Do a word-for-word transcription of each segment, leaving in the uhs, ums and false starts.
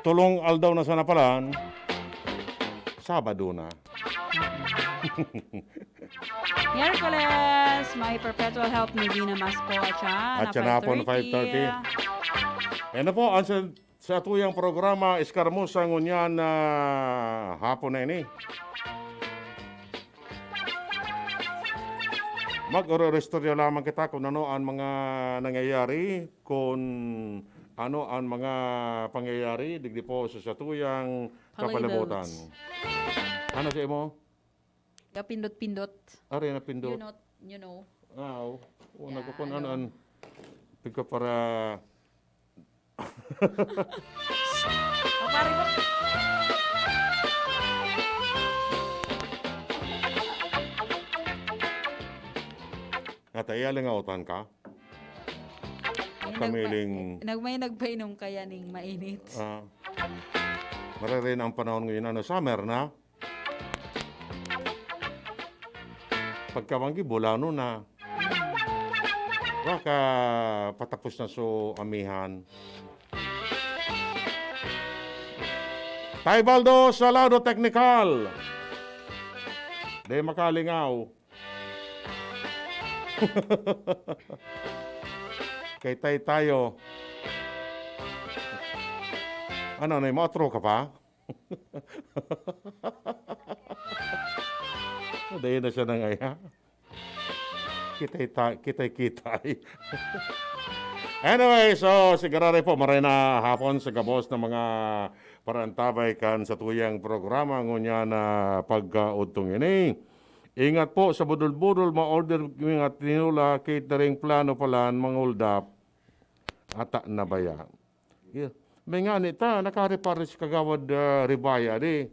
Tolong aldaw na sana palan, Sabado na. Miyerkules, may perpetual help ni Gina Masco at siya, At siya na po, five thirty. Yan na po, ang sa, sa tuyang programa, Eskarmusa ngunyan na hapon na ini. Mag-oro-istorya lamang kita kung ano ang mga nangyayari, kung ano ang mga pangyayari, digdi po sa satuyang Kaloy kapalibutan. Bells. Ano sa imo? Kapindot-pindot. Ari na pindot. You know, you know. Ah, oh. Oh, Yeah, nagkukun-an-an. Pagka para Oh, pare ko. Nata, iya, lingawtan ka? May Kamiling nagpa-, nag-, may nagpainom kaya ning mainit. Ah. Marere na ang panahon ngayon, ano, summer na. Pagkabanggi, bulano na. Baka patapos na so amihan. Tay Baldo, sa lado teknikal. Di makalingaw. Kay tay tayo. Ano na, maotro ka pa? Dahil na siya nangaya. Kitay ta-, kitay, kitay. Anyway, so, sigurado po, maray na hapon sa gabos na mga parantabay kan sa tuyang programa ngunyan na pagkaudtong ini. Ingat po sa budol-budol, ma-order mga tinola, catering, plano palan, mga hold up. Ata na baya? Yeah. May ngani ta, nakarepar si Kagawad, ah, Ribaya, di.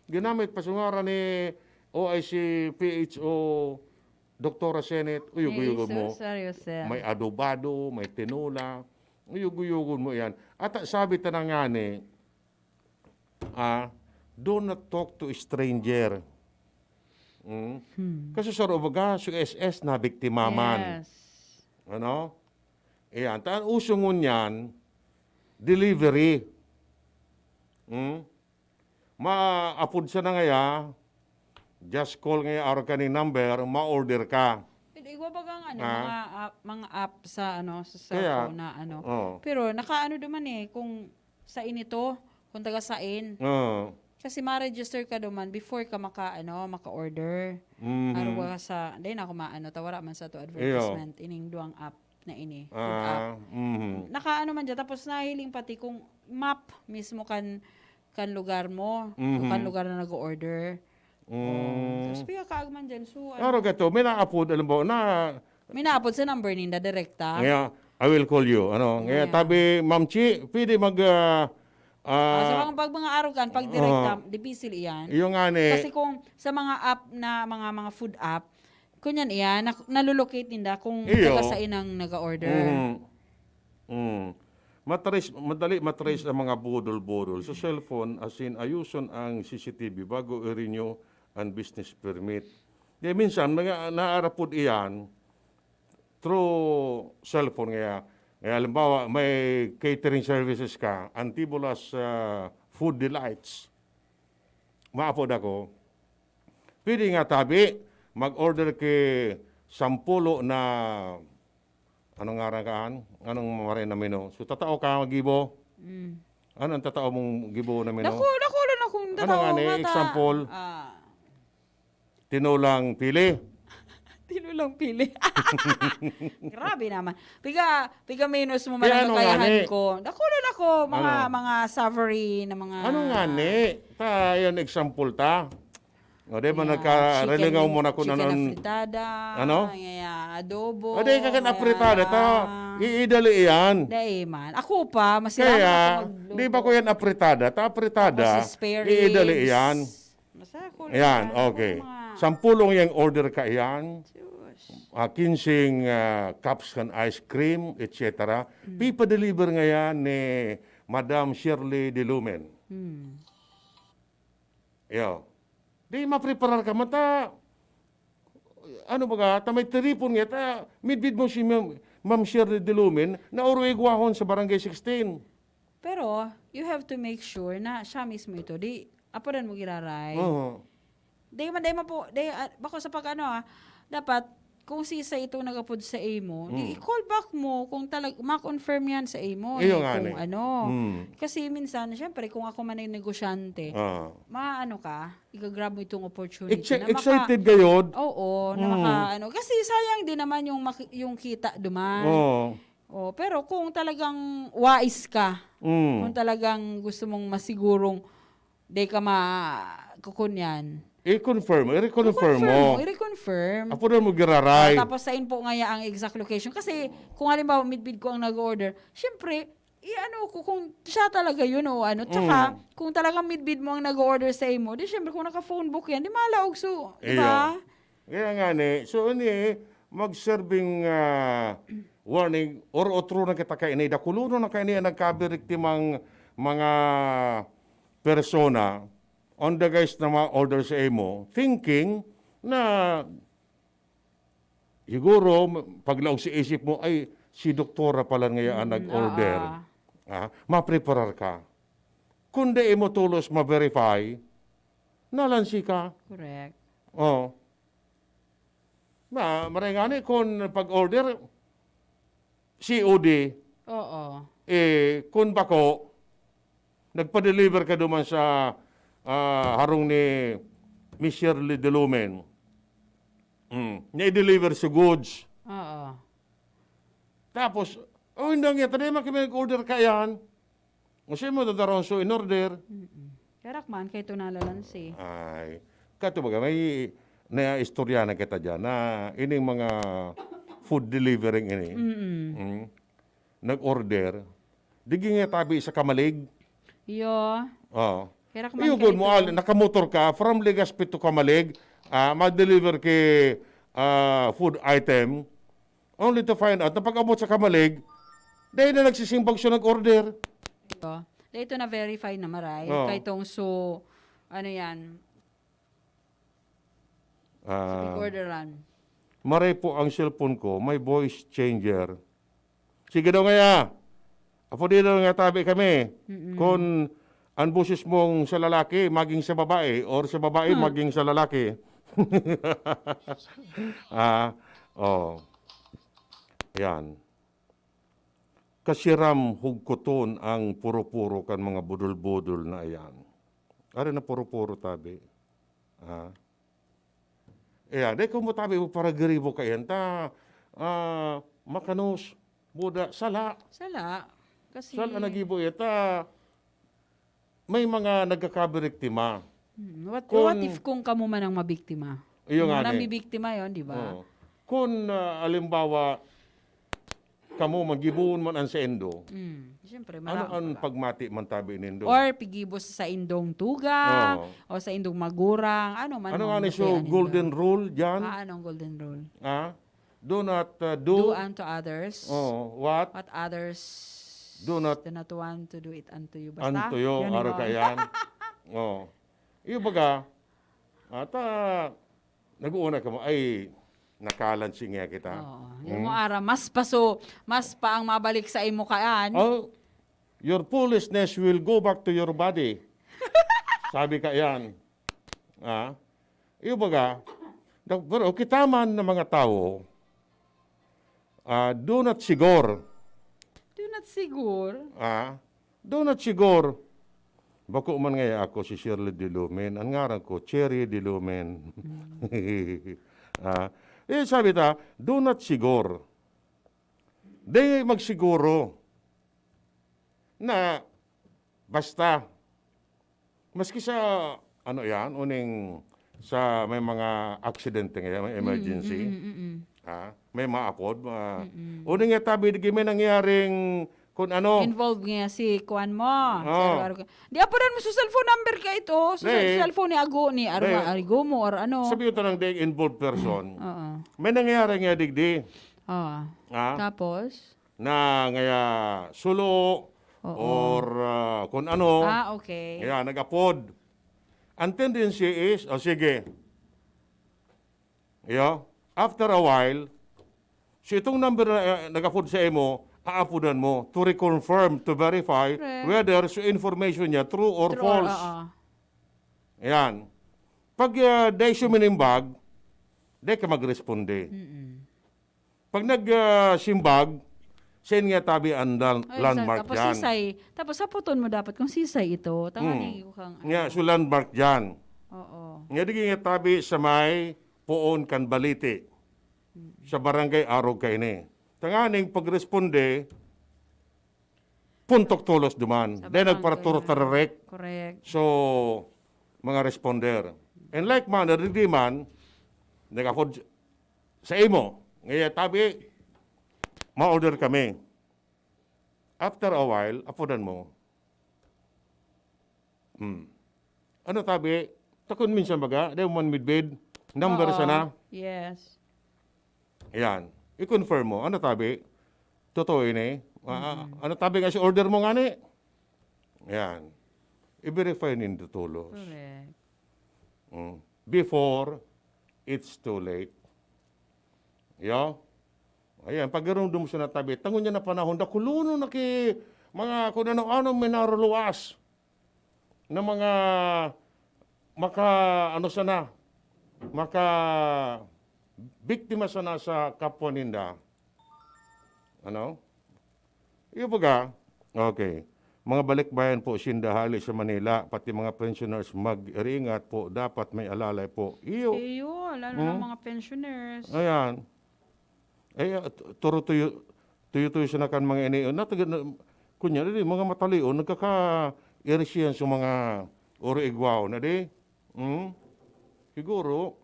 Ginamit pa sa ngaran ni O I C P H O, Doktora Senate, uyog-uyog mo. Jesus, seryoso. May adobado, may tinola. Uyog-uyogon mo yan. At sabi ta na ngani, ah, do not talk to stranger. Mm? Hmm. Kasi sa Rubaga, sa S S, nabiktima man. Yes. Ano? Ayan. Ta-, uso ngunyan, delivery. Hmm? Ma-, apod sa na ngaya, just call ngaya, arog ka ning number, ma-order ka. Pero igwa bagang ano, Ah. mga app, mga app sa ano, sa Kaya, cellphone na ano. Oo. Pero nakaano duman eh, kung sa inito, kung taga sain. Oo. Kasi ma-register ka duman before ka maka, ano, maka-order. Mhm. Arog ka sa, dahil na ako maano, ta wara man sa to Iyo. advertisement, ining duwang app na ini, food app. Ah, mhm. Nakaano man dyan, tapos nahiling pati kung map mismo kan, kan lugar mo, Mhm. kan lugar na nag-order. Mm. Oh, tapos pigkakaag man dyan, so, ano. Arog ka to, may naapod, alam mo, na May naapod sa number ninda, direkta. Ngayon, I will call you. Ano, ngayon, Yeah. tabi, Ma'am Chi, pwede mag, ah, Ah, sa ah, mga, pag mga arog kan, pag direkta, oo. Difícil iyan. Yung nga ni Kasi kung sa mga app na, mga, mga food app, kunyan iyan, na, nalulocate ninda kung Iyo. taga saan ang nag-order. Mhm. Mm. Matrace, madali matrace ang mga budol-budol. Sa cellphone, as in, ayuson ang C C T V bago i-renew ang business permit. Di minsan, mga naarapod iyan through cellphone. Kaya, kaya halimbawa, may catering services ka, Antibulas, ah, Food Delights. Maapod ako, pwede nga tabi, mag-order ki sampulo na, anong ngaran kaan? Anong maray na menu? So, tatao ka, gibo? Mm. Ano ang tatao mong gibo na menu? Naku, naku, naku, ang Ano tatao nga ni? nga ta-, Example? ah. Tinolang pili. Tinolang pili. Grabe naman. Piga, piga minus mo man Kaya ang ano nga kakayahan ni? ko. Naku, naku, mga, Ano? mga savory na mga Ano nga ni? Ta, yun, example ta. O, di ba, Kaya nagka-, chicken, relingaw mo na kung chicken ano, afritada, ano? kaya adobo, O, di ka kan kaya afritada, ta, iidali iyan. Dai man. Ako pa, mas Kaya, ako magluto. di ba ko yan afritada? Ta, afritada, Tapos spare iidali ribs. iyan. Basta ako Ayan, lang, okay. mga Sampulong yang order ka iyan. Diyos. Ah, kinsing, ah, cups kan ice cream, et cetera. Mm. Pipa-deliver ngayan ni Madam Shirley De Lumen. Mm. Iyo. Di mapreparar ka, mata, ano baga, ta may tiripon nga, ta, midbid mo si Ma'am, Ma'am Shirley De Lumen, na uruigwahon sa Barangay sixteen. Pero, you have to make sure na siya mismo ito. Di, apodan mo giraray. Oo. Di man, di man po, di, ah, bako sa pag-ano, ah, dapat, kung sisay itong nag-apod sa imo, di Mm. i-call back mo kung talag, ma-confirm yan sa imo. Iyo Eh, nga kung ni. ano. Mm. Kasi minsan, syempre, kung ako man ay negosyante, Ah. maano ka, i-grab mo itong opportunity Exci- na maka- excited gayod. Oo, na Mm. maka, ano. Kasi sayang din naman yung, mak- yung kita duman. Oo. Oh, pero kung talagang wais ka, Mm. kung talagang gusto mong masigurong di ka ma-, kukunyan. I-confirm, i-reconfirm Confirm mo. I-reconfirm. Apo na mo giraray. Ah, tapos sain po ngaya ang exact location. Kasi kung halimbawa midbid ko ang nag-order, syempre, i-ano ko kung siya talaga yun o ano. Tsaka, Mm. kung talagang midbid mo ang nag-order sa imo, di syempre kung naka-phone book yan, di malaog so, di Iyo. ba? Kaya nga ni, so ini, mag-serving ah, warning, or otro na kita kaini, dakulonon na kaini ang nagkabiriktimang mga persona on the guys na ma-order sa imo, thinking na siguro, paglaog sa isip mo, "Ay, si doktora pala ngaya ang Mm, nag-order." ah, Ah, mapreparar ka. Kung di mo tulos ma-verify, nalansi ka. Correct. Oh. Ma, maray nga ni, kung pag-order, C O D, Oo. eh, kung bako, nagpa-deliver ka duman sa ah, harong ni Miss Shirley Delumen. Mm. Niya i-deliver sa goods. Oo. Tapos, oh, hindi nga, tayo man kami nag-order ka yan. Kasi mo, dadaron so in order. Mm-mm. Karak man, kay ito nalalansi. Ay, kato baga, may naistorya na kita dyan na ining mga food delivering ini. Mm-mm. Mm. Nag-order. Digi nga tabi sa Kamalig. Yo. Oh. Karak man, Iyo, kay good mo, ito. Al, nakamotor ka, from Legazpi to Kamalig, ah, mag-deliver kay ah, food item, only to find out na pag-abot sa Kamalig, dahil na nagsisimbag siya nag-order. Ito. Dahil ito na-verify na maray. Oo. Kay itong so, ano yan, sa Ah, pag-orderan. Maray po ang cellphone ko, may voice changer. Sige daw ngaya. Apo di daw nga tabi kami. Mm-mm. Kung ang boses mong sa lalaki, maging sa babae, or sa babae, Hmm. maging sa lalaki. ah, oh. Yan. Kasiram hugkoton ang puro-puro kan mga budol-budol na ayan. Ari na puro-puro tabi. Ah. Ayan, dahil kung mo tabi mo paragribo ka yan, ta, ah, makanos, muda, sala. Sala. Kasi, Sala nagibo yan, ta, may mga nagkakabiriktima. Hmm, what, Kung what if kung kamo man ang mabiktima? Iyo Kung nga man ang ni. Mibiktima yon, di ba? Oo. Kung, ah, alimbawa, kamo, magiboon man ang saindo, Mm. Siyempre, ano marami ang pa. Pagmati man tabi nindo? Or pigibo sa indong tuga, Oo. o sa indong magurang, ano man Ano ang nga ni so butihan nindo. Golden Rule dyan? Ah, anong golden rule? Ha? Do not uh, Do do, unto others oh, what? what others Do not- do not want to do it unto you. Basta, Anto yo, yun, aro yun. ka yan. Oh. Iyo baga, ata, nag-uuna ka mo, ay, nakalan si nga kita. Oo. Hmm? Yung mga ara, mas paso, mas pa ang mabalik sa imo kaan. Oh, your foolishness will go back to your body. Sabi ka yan. Ah? Iyo baga, da- pero kita man na mga tao, ah, do not sigor. Do not sigor. Ah, do not sigor. Bako man ngaya ako si Shirley Dilumen. Ang ngaran ko, Cherry Dilumen. ah, eh, sabi ta, do not sigor. Di magsiguro na basta, maski sa, ano yan, uning sa may mga aksidente ngayon, may emergency. Mm, mm, mm, mm. Ha? May maapod. Ma- Mm-mm. Uning nga tabi, di may nangyaring kung ano. Involved nga si kuan mo. Si Ah. Aro-Aro ka. Di, apuran mo sa cellphone number ka ito. Sa Di. cellphone ni Ago, ni Aro, Di. Arigo mo or ano. Sabi ko tanang di involved person. Oo. May nangyari nga digdi. Oo. Ha? Tapos? Na ngaya sulo Oo. or ah, kung ano. Ah, okay. Kaya nag-apod. Ang tendency is, o sige. Yo, after a while, so itong number na eh, nag-apod sa imo, haapodan mo to reconfirm, to verify Correct. whether so information niya true or True or, false. Oo. Ayan. Pag uh, dai siya minimbag, dai ka magresponde. Mm-mm. Pag nagsimbag, sain nga tabi ang dal- Ay, landmark sa- tapos dyan. Sisay, tapos saputon mo dapat kung sisay ito. Tanga Hmm. ni kang Nga, ano. So landmark dyan. Oo. Nga di nga tabi sa may poon kan Baliti. Sa barangay Arog kaini. Tanganing pagresponde, puntok tolos duman. Sa Then barangay nagparaturo na. Tararek. Correct. So, mga responder. And like manner, di man, nag-afford sa imo. Ngayon, tabi, ma-order kami. After a while, apodan mo. Hmm. Ano tabi? Takon minsan baga, dahil man midbid, number Oo. Sana. Yes. Ayan. I-confirm mo. Ano tabi? Totoo ini? Ah, ano tabi nga si order mo nga ni? Ayan. I-verify nindo tulos. Correct. Mm. Before it's too late. Yo? Ayan, pag-irumdom sa natabi, tangon niya na panahon, dakulono na ki mga kung ano-ano may naruluwas na mga maka, ano sana, maka biktima sana sa kapwa ninda. Ano? Iyo baga, okay. Mga balikbayan po, sinda hali sa Manila, pati mga pensioners, mag-iringat po, dapat may alalay po. Iyo, Iyo, lalo Hmm? ng mga pensioners. Ayan. Eh, t- turo tuyo, tuyo-tuyo siya na kan mga ini. Na, taga, na, kunya, di, mga matalion, nagkaka-irisihan sa mga oro igwaw na di. Hmm? Siguro,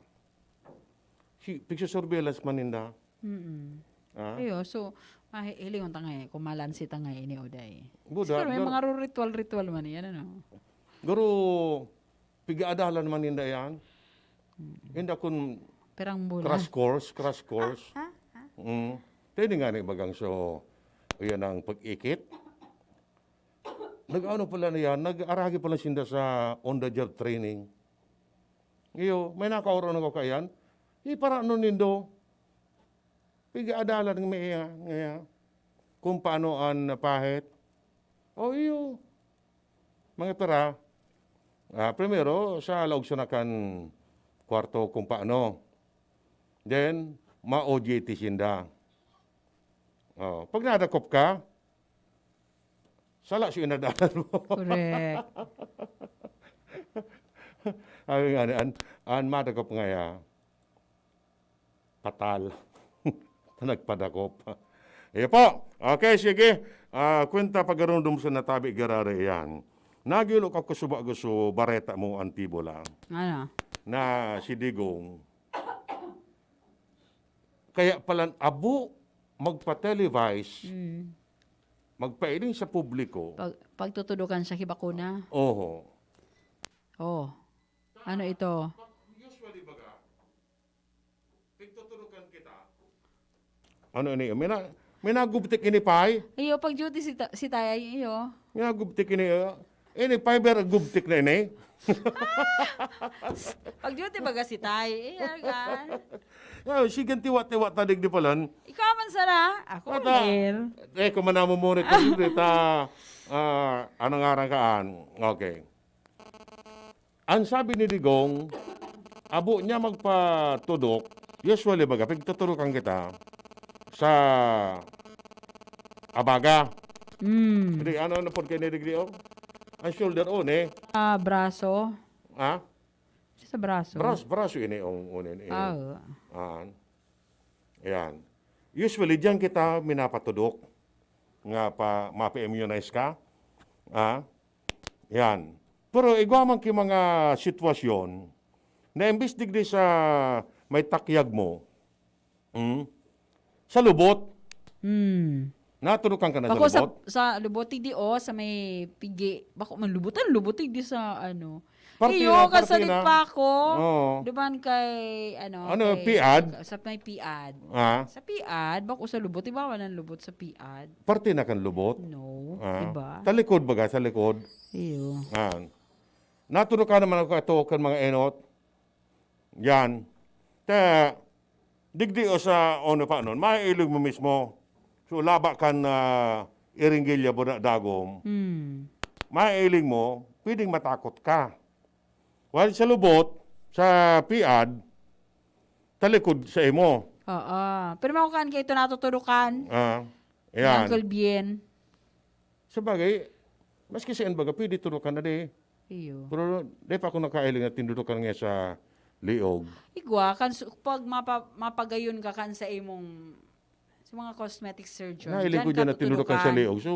si, pigsusurveillance man ninda. Mm-mm. Ah? Iyo, so, mahihilingon ta ngayon, kung malansi ta ngayon ni Oday. Buda, Siguro may gar- mga ritual-ritual man yan, ano? Garo, pigaadalan man ninda yan. Inda kun Perang bola. crash course, crash course. Ha? Ha? Mm. Tayo nga ni bagang so, yan ang pag-ikit. Nag-ano pala na yan, nag-aragi pala sinda sa on-the-job training. Iyo, may nakaoro na ko kayan. Ipara no nindo. Pigaadalan ng may iya, ngaya. Kung paano ang napahit. O iyo. Mga pera. Ah, primero, sa laog sa nakan kwarto kung paano. Then, ma-O J T sinda. Oh, pag nadakop ka, sala siya inadalan mo. Correct. Ay, nga, an, an madakop nga ya, patal. Nagpadakop. Iyo po. Okay, sige. Ah, kwenta pagarundom sa natabi garari yan. Nagilo ka ko suba ko so bareta mo, Antibola, Ano? Na si Digong. Kaya palan abo magpa-televise, Mm. magpailing sa publiko. Pag, pagtutudukan siya, hiba ko na. Oho. Oh. Ano ito? Usually baga, pagtutudukan kita. Ano ini? May, na, may nagubtik ini, pay? Iyo, pag duty si, ta- si Tay, iyo. May nagubtik ini. Uh, ini, pay, pero gubtik na ini. Pag duty baga si Tay, iya ka. Oh, si gantiwa-tiwa tadig di palan. Ikaw man sana, ako Ata. Ler. Eh, kung manamumurit ka dito, ta, ah, anong ngaran ka, an? Okay. Ang sabi ni Digong, abo niya magpatudok, usually baga, pagtuturukan kita sa abaga. Mm. Hindi, ano, ano po kayo ni Digong? Ang shoulder on eh. Ah, braso. Ha? Sa braso. Braso, braso ini ang unin eh. Ah, oo. Ah. Yan. Usually, diyan kita minapatudok nga pa, mapa-immunize ka. Ah? Yan. Pero igwa man ki mga sitwasyon na imbis digdi sa may takyag mo, hmm, sa lubot, Hmm. natudukan ka na sa Bako sa, lubot. Sa lubot, di o, sa may pigi. Bako man lubot. Ang lubot, di sa ano. Parte Iyo, na, parte kasalit na. pa ako. Oo. Duman kay, ano, Ano, kay- piad? Sa may piad. Ah? Sa piad, bako sa lubot. Iba, walang lubot sa piad. Parte na kan lubot. No, Ah. iba. Sa likod baga, sa likod. Iyo. Ah. Natudukan naman ako ito kan mga enot. Yan. Te, digdi o sa ono pa nun, maiilog mo mismo. So, laba kan, ah, Iringilla, Buna, Dagom, Hmm. mailing mo, pwedeng matakot ka. While sa lubot, sa piad, talikod sa imo. Oo. Pero makukaan kayo ito natuturukan. Ah, Ni yan. Uncle Bien. Sabagay, maski saan baga, pwede turukan na di. Iyo. Pero di pa ako nakailing na tindudukan nga sa liog. Igwa, kan su-, pag mapa-, mapagayon ka kan sa imong, sa mga cosmetic surgeon, Nailing dyan ko dyan ka na tindudukan sa tutudukan. liog. So,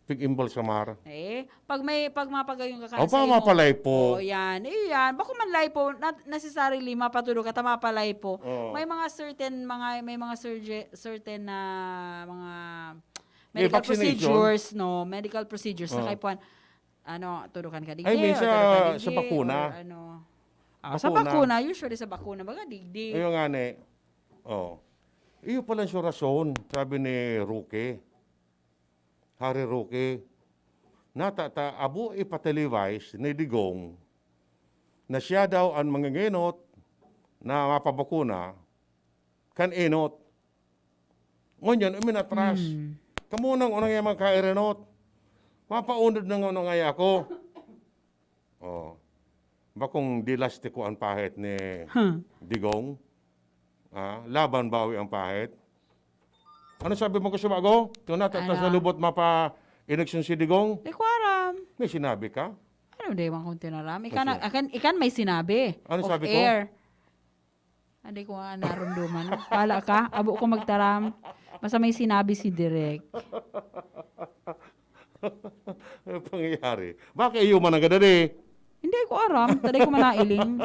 pig-imbalsamar. Eh, pag may, pag mapagayon ka kan Aw, sa pa, imong mapalay po. Oh, yan. Eh, yan. Bako man lay po, na, necessarily, mapatudok ka, ta mapalay po. Oo. May mga certain, mga, may mga surge-, certain na mga May medical vaccination. procedures, no? Medical procedures na Oo. kaipuhan. Ano, tudukan ka digdi, Ay, minsan or tudukan sa digdi, bakuna. or ano. Ah, sa Bakuna. bakuna, usually sa bakuna, baga digdi. Ayun nga, ne. Oh. Iyo pala yung rason, sabi ni Roque. Hari Roque, natata, abo ipatelevize ni Digong na siya daw ang mangingenot na mapabakuna kan enot. Ngunyan, uminatras. Hmm. Kamo nang unang yung mga kairenot. Mapaunod na nga unang ay ako. Oh. Bakong dilastiko ang pahit ni Huh. Digong? Ah, laban bawi ang pahit? Ano sabi mo, gusto bago? Tuna, ta, ta, Ano? sa lubot mapa inagsun si Digong? Di ko aram. May sinabi ka? Ano, di man kong tinaram? Ikan, Kasi akan, ikan may sinabi. Ano Off sabi ko? air. Hindi ko nga narumduman. Pala ka, abo ko magtaram. Basta may sinabi si Direk. Ano pangyayari? Bakit iyo man ang gadali? Hindi ko aram. Taday ko manailing.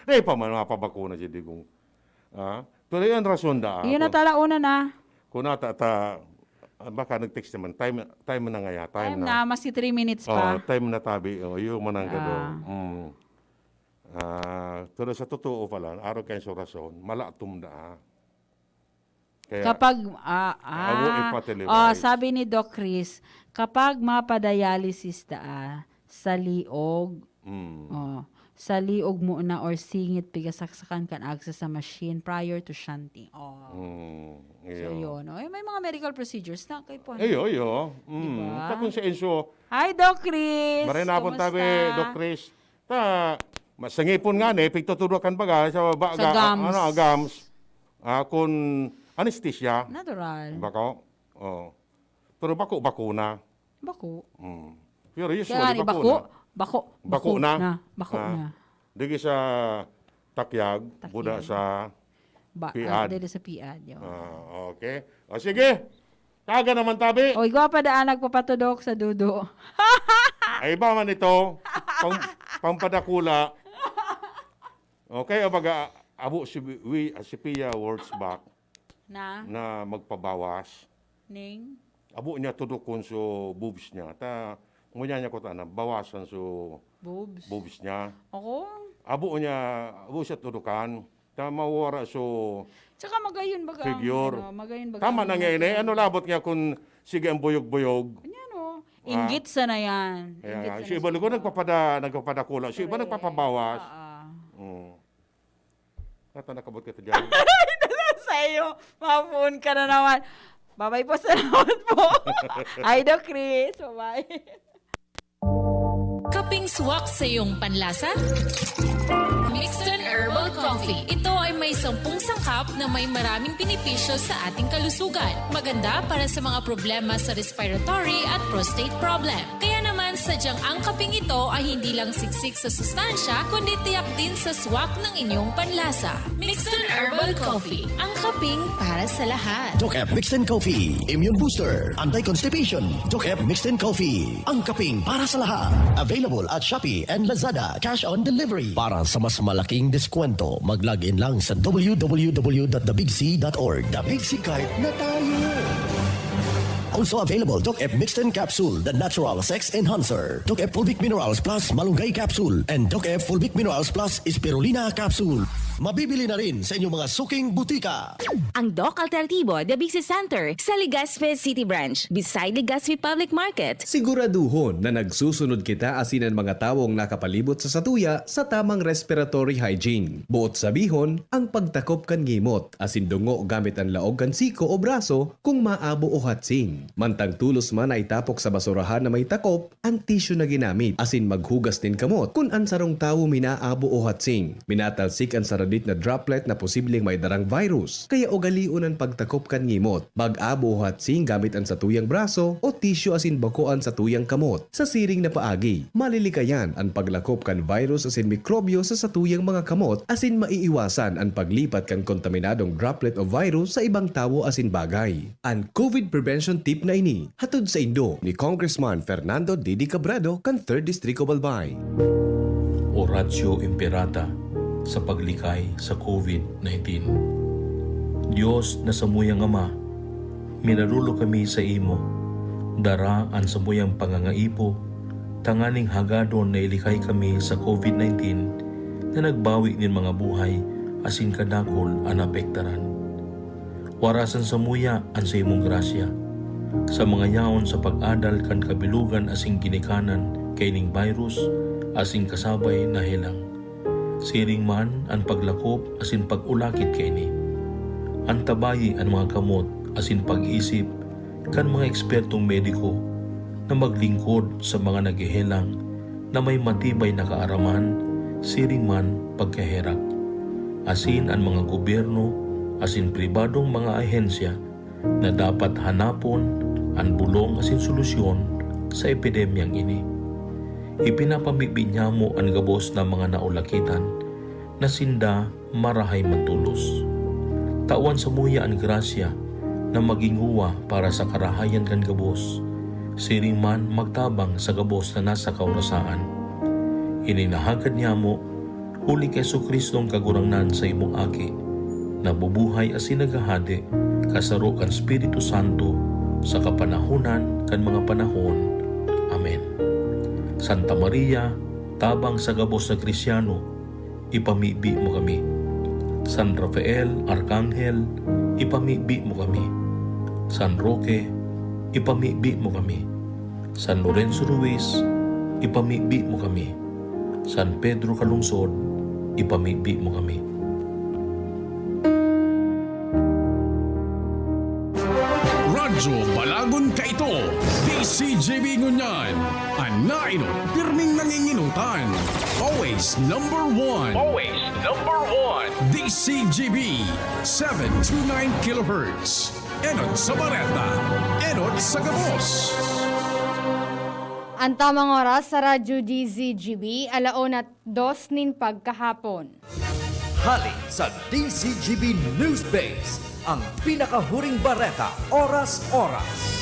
Di pa man mapabakuna si Digong. Ah? Pero yan rason da Iyon ako. na tala una na. Kung nata, ta, ah, baka nag-text naman. Time, time na nga ya. Time Time na. na, maski three minutes Oh, pa. time na tabi. Oh, iyo man ang gado. Ah. Mm. Ah, pero sa totoo pala, araw kayo sa rason, malatom na, ah. Kaya, Kapag, ah, amo ah, ipatelevize. oh, sabi ni Doc Chris, kapag mapadialysis daa, sa liog, Mm. oh, sa liog muna or singit, pigasaksakan kan access sa machine prior to shunting. Oh. Mm, So, iyo. yun. Oh, may mga medical procedures na kay po. Iyo, iyo. Mm. Diba? Tapos sa inso, Hi, Doc Chris! Maray na po Kumusta? tabi, Doc Chris. Ta, masangipon nga ni, pigtutudo kan baga, sa baga, Sa gums. ano, gums. Ah, kun anesthesia. Natural. Bako? Oh. Pero bako, bakuna. Bako. Mm. Pero Kaya usually, nga ni, bako bako, na. bako, Bako bako na. na. Bako Ah. na. Digi sa takyag, Takyag. buda sa Ba, Piad. ah, dili sa piad, yun. Ah, okay. O, sige. Kaga naman, tabi. Oy, gwapa daan nagpapatudok sa dudo. Ay, iba man ito. Pang, pampadakula. Okay, o baga, abo si Wi-, si Pia Wurtzbach Na? na magpabawas. Ning? Abo niya tudokon so boobs niya. Ta, ngunyan niya ko ta na, bawasan so Boobs? boobs niya. Ako? Abo niya, abo siya tudukan. Ta, mawara so Tsaka magayon baga ang, figure. ano, magayon baga Tama ang na nga ini. mga Ano labot nga kung sige ang buyog-buyog? Ano yan, oh? Ah. Inggit sana yan. Kaya Inggit nga, sana si iba siguro. ko nagpapada-, nagpapadakula. Si iba Correct. nagpapabawas. Ah, ah. Mm. Nata nakabot ka ta dyan. Sa iyo, mapuon ka na naman. Babay po, salamat po. Ay, Doc Chris, bye-bye. Kaping swak sa iyong panlasa? Mixton Herbal Coffee. Ito ay may sampung sangkap na may maraming benepisyo sa ating kalusugan. Maganda para sa mga problema sa respiratory at prostate problem. Kaya naman, sadyang ang kaping ito ay hindi lang siksik sa sustansya, kundi tiyak din sa swak ng inyong panlasa. Mixton Herbal Coffee, ang kaping para sa lahat. Doc F Mixed in Coffee, Immune Booster, Anti-Constipation. Doc F Mixed in Coffee, ang kaping para sa lahat. Available at Shopee and Lazada, cash on delivery. Para sa mas malaking diskwento, mag-log in lang sa w w w dot the big c dot org. The Big C Card na tayo! Also available, Doc F Mixed in Capsule, the natural sex enhancer. Doc F Fulvic Minerals Plus Malunggay Capsule, and Doc F Fulvic Minerals Plus Spirulina Capsule. Mabibili na rin sa inyong mga suking butika. Ang Doc Alternativo Debisi Center sa Legazpi City Branch, beside Legazpi Public Market. Siguraduhon na nagsusunod kita asin an mga tawong nakapalibot sa satuya sa tamang respiratory hygiene. Buot sabihon, ang pagtakop kan ngimot asin dungo gamit an laog kan siko o braso kung maabo o hatsing. Mantang tolos man na itapok sa basurahan na may takop, an tissue na ginamit asin maghugas nin kamot. Kun an sarong tawo minaabo o hatsing, minatalsik an saradit na droplet na posibleng may darang virus. Kaya ugalion an pagtakop kan ngimot, mag-abo o hatsing gamit an satuyang braso o tissue asin bako an satuyang kamot. Sa siring na paagi, malilikayan an paglakop kan virus asin mikrobyo sa satuyang mga kamot asin maiiwasan an paglipat kan kontaminadong droplet o virus sa ibang tawo asin bagay. An COVID prevention tip na ini, hatod saindo ni Congressman Fernando Didi Cabredo kan Third Distrito Albay. Oratio Imperata sa paglikay sa COVID nineteen. Dios na samuyang Ama, minarolo kami sa imo. Dara an samuyang pangangaipo tanganing hagadon na ilikay kami sa COVID nineteen na nagbawi nin mga buhay asin kadakul an naapektaran. Warasan samuya an saimong grasya sa mga yaon sa pag-adal kan kabilogan asin ginikanan kaining virus asin kasabay na helang. Siring man an paglakop asin pag-ulakit kaini. Antabayi an mga kamot asin pag-isip kan mga ekspertong mediko na maglingkod sa mga naghehelang na may matibay na kaaraman, siring man pagkaherak, asin an mga gobyerno asin pribadong mga ahensya na dapat hanapon an bolong asin solusyon sa epidemyang ini. Ipinapamibi niyamo an gabos na mga naulakitan na sinda marahay man tolos. Tawan samuya an grasya na magin nguwa para sa karahayan kan gabos, siring man magtabang sa gabos na nasa kaorasaan. Ini nahagad niyamo huli ki Jesu-Cristong Kagurangnan, saimong Aki, na bubuhay asin naghahade kasaro kan Espiritu Santo sa kapanahonan kan mga panahon. Amen. Santa Maria, tabang sa gabos na Kristiano, ipamibi mo kami. San Rafael, Arkanghel, ipamibi mo kami. San Roque, ipamibi mo kami. San Lorenzo Ruiz, ipamibi mo kami. San Pedro Calungsod, ipamibi mo kami. Radyo Balagon Kaito, D C G B ngunyan, an nainot pirming nanginginotan. Always number one. Always number one. D C G B, seven two nine kilohertz. Enot sa bareta, enot sa gabos. An tamang oras sa Radyo D Z G B, alauna dos nin pagkahapon. Hale sa D Z G B News Base, ang pinakahuring bareta, oras-oras.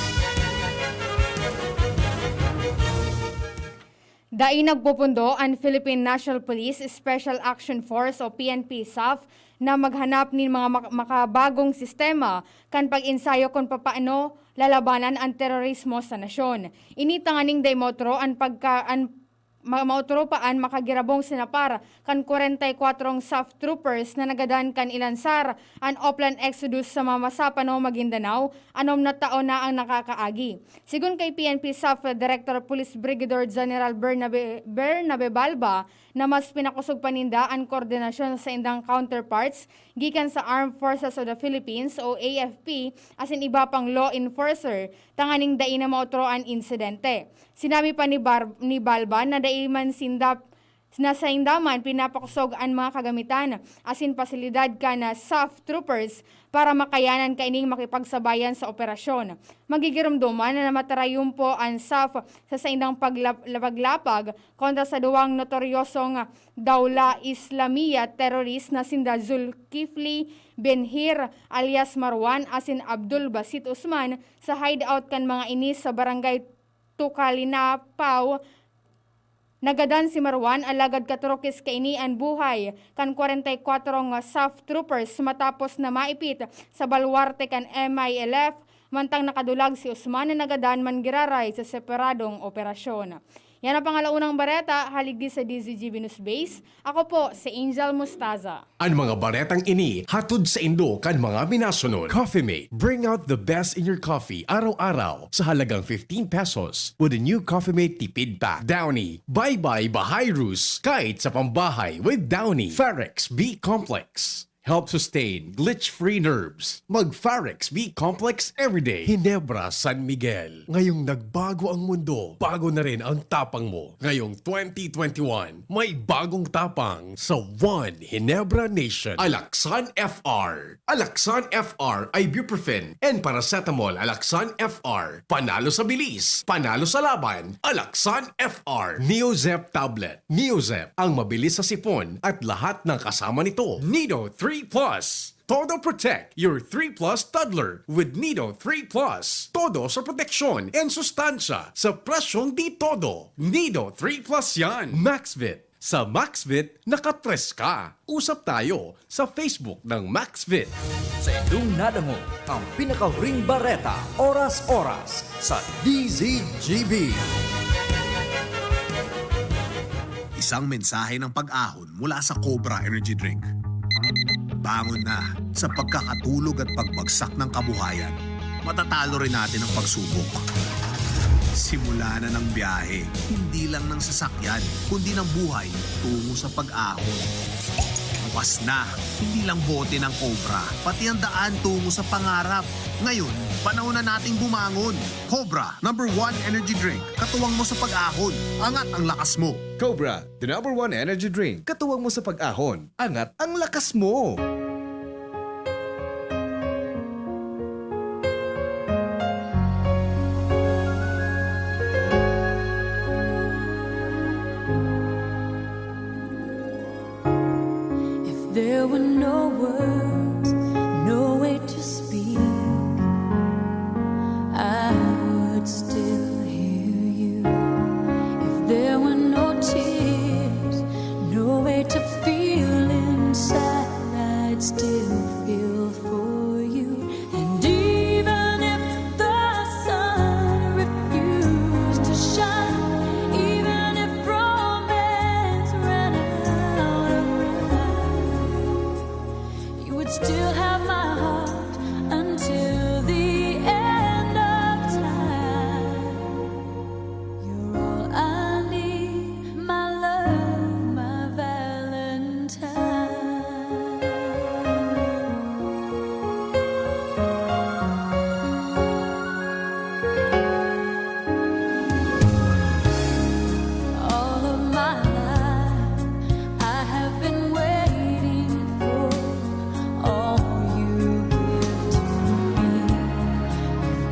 Dai nagpupundo an Philippine National Police Special Action Force o P N P SAF na maghanap nin mga mak-, makabagong sistema kan pag-ensayo kun papaano lalabanan an terorismo sa nasyon. Ini tanganing dai maotro an pagka-, an ma-, maotro pa an makagirabong sinapar kan kwarenta y kwatro SAF troopers na nagadan kan ilansar an Oplan Exodus sa Mamasapano, Maguindanao, anom na taon na ang nakakaagi. Sigon kay P N P SAF Director Police Brigadier General Bernabe, Bernabe Balba, na mas pinakosog pa ninda an koordinasyon sa indang counterparts gikan sa Armed Forces of the Philippines o A F P asin iba pang law enforcer tanganing dai na maotro an insidente. Sinabi pa ni Bar-, ni Balban na dai man sinda na sainda man pinapakosog an mga kagamitan asin pasilidad kan SAF troopers para makayanan kaining makipagsabayan sa operasyon. Magigiromdoman na matarayumpo an SAF sa saindang paglap-, paglapag kontra sa duwang notoryosong Dawla Islamiyah terrorist na sinda Zulkifli Benhir alias Marwan asin Abdul Basit Usman sa hideout kan mga ini sa Barangay Tukalinapaw, nagadan si Marwan, alagad katrokis kaini an buhay kan kwarenta y kwatro nga SAF troopers matapos na maipit sa balwarte kan M I L F, mantang nakadulag si Usman na nagadan man giraray sa separadong operasyon. Yan ang pangalaunang bareta, haligi sa D Z G B News Base. Ako po, si Angel Mustaza. An mga baretang ini hatod saindo kan mga minasunod. Coffee Mate, bring out the best in your coffee araw-araw sa halagang fifteen pesos with a new Coffee Mate Tipid Pack. Downy, bye-bye bahay rules kahit sa pambahay with Downy. Farex B Complex, help sustain glitch-free nerves. Mag Farex B Complex everyday. Ginebra San Miguel, ngayong nagbago ang mundo, bago na rin ang tapang mo. Ngayong twenty twenty-one, may bagong tapang sa One Ginebra Nation. Alaxan F R. Alaxan F R, ibuprofen and paracetamol. Alaxan F R, panalo sa bilis, panalo sa laban. Alaxan F R. Neozep tablet. Neozep, ang mabilis sa sipon at lahat ng kasama nito. Nido three plus. Todo protect your three plus toddler with Nido three plus. Todo sa proteksyon and sustansya sa presyong di todo. Nido three plus yan. Maxvit. Sa Maxvit, nakatres ka. Usap tayo sa Facebook ng Maxvit. Sa indong nadangog ang pinakahuring bareta, oras-oras sa D Z G B. Isang mensahe ng pag-ahon mula sa Cobra Energy Drink. Bangon na sa pagkakatulog at pagbagsak ng kabuhayan. Matatalo rin natin ang pagsubok. Simula na ng biyahe, hindi lang ng sasakyan, kundi ng buhay tungo sa pag-ahon. Bukas na, hindi lang bote ng Cobra, pati ang daan tungo sa pangarap. Ngayon, panahon na nating bumangon. Cobra, number one energy drink. Katuwang mo sa pag-ahon. Angat ang lakas mo. Cobra, the number one energy drink. Katuwang mo sa pag-ahon. Angat ang lakas mo.